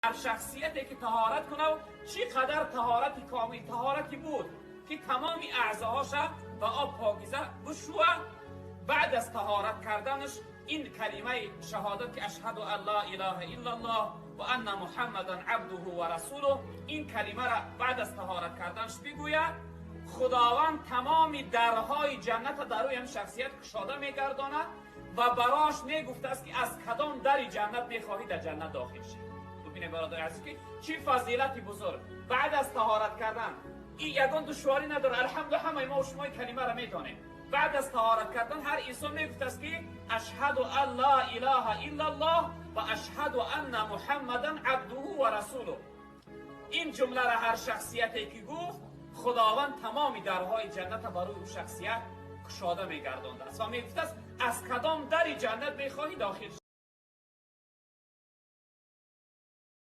Ҳар шахсияте ки таҳорат кунад, чӣ қадар таҳорати комил, таҳорати буд ки тамоми аъзоҳоша ба об покиза бишӯяд, баъд аз таҳорат карданаш ин калимаи шаҳодат ки ашҳаду ан ла илаҳа иллаллоҳ ва анна муҳаммадан абдуҳу ва расулуҳ, ин калимаро баъд аз таҳорат карданаш бигӯяд, Худованд тамоми дарҳои ҷаннатро дар рӯи ҳам шахсият кушода мегардонад ва барош мегуфтааст ки аз кадом дари ҷаннат мехоҳӣ дар ҷаннат дохил шавӣ. Бубинед, бародари азиз, ки чӣ фазилати бузург! Баъд аз таҳорат кардан ин ягон душворӣ надорад. Алҳамду, ҳамаи мо шумо ин калимаро медонем. Баъд аз таҳорат кардан ҳар инсон мегуфтааст ки ашҳаду ан ла илаҳа иллаллоҳ ва ашҳаду анна муҳаммадан абдуҳу ва расулуҳ. Ин ҷумларо ҳар шахсияте ки гуфт, Худованд тамоми дарҳои ҷаннатро барои ӯ шахсият кушода мегардондааст ва мегуфтааст: аз кадом дари ҷаннат мехоҳӣ дохил.